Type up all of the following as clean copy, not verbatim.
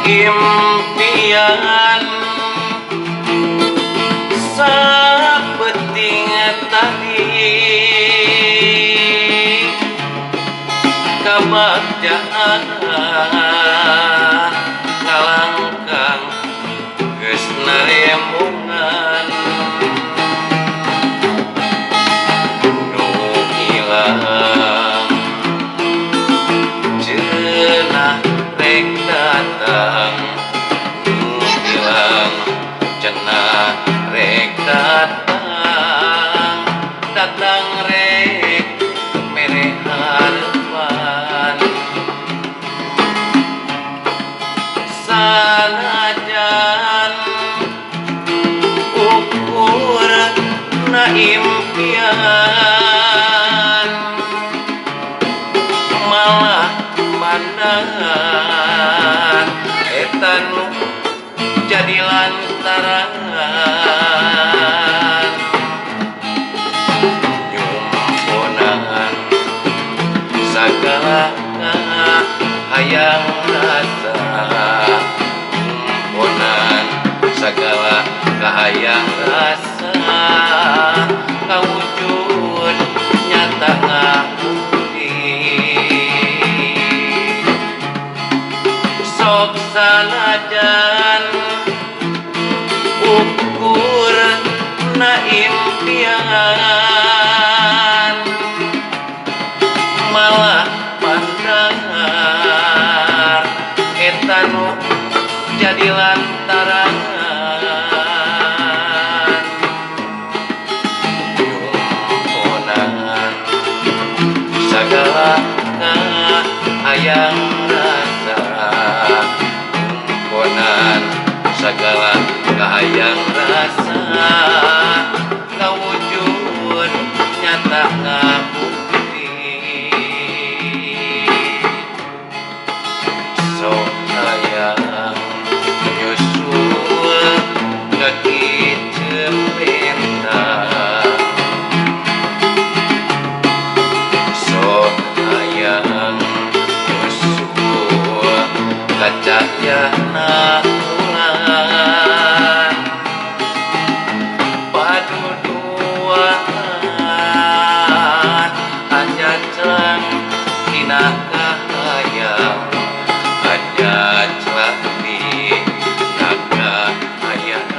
Impian sapeting tadi kabagjaan ngalangkang geus narembungan nu ilang cenah rek datang, nu ilang cenah rek datang, datang rek mere harepan. Sanajan ukur na impian malah mandar eta nu jadi lantaran nyumponan sagala hayang rasa, nyumponan sagala kahayang rasa kawujud nyata ngabukti. Sok sanajan ukur na impian malah mandar eta nu jadi lantaran nyumponan sagala kahayang rasa, nyumponan sagala kahayang rasa kawujud nyata ngabukti. Sok hayang nyusul ka Kicementang, sok hayang nyusul ka Cahyana Wulan, paduduan hanjaclang dina kahayang, hanjaclang dina kahayang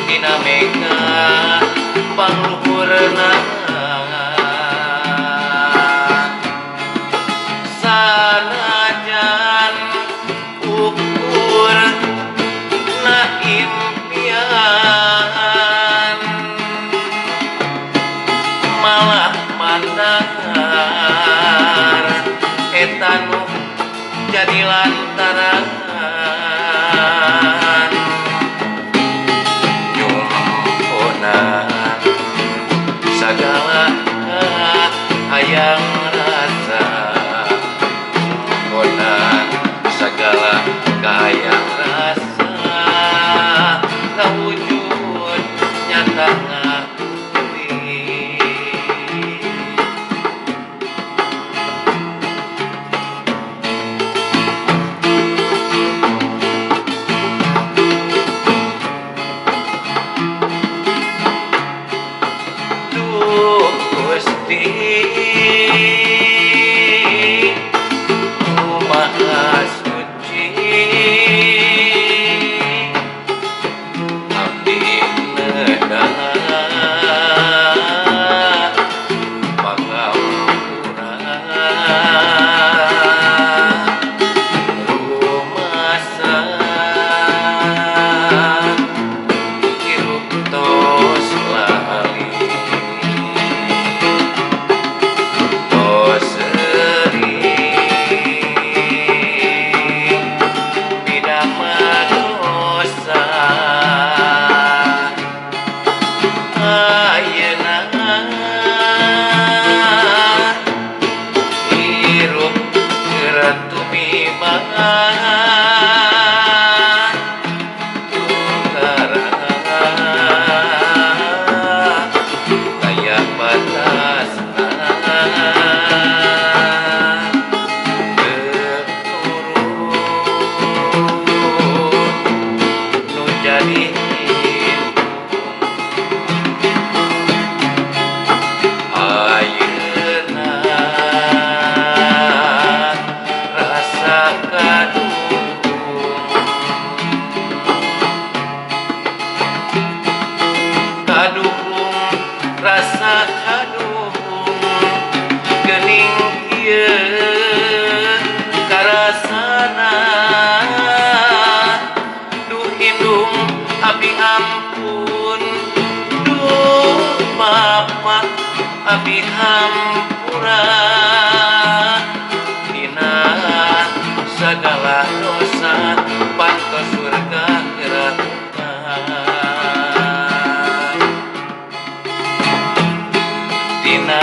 dina mega pangluhurna. Sanajan ukur na impian malah mandar eta nu jadi lantaran nyumponan sagala hayang rasa, nyumponan sagala kahayang rasa kawujud nyata ngabukti. Sagala dosa pantos surga kerakutan. Dina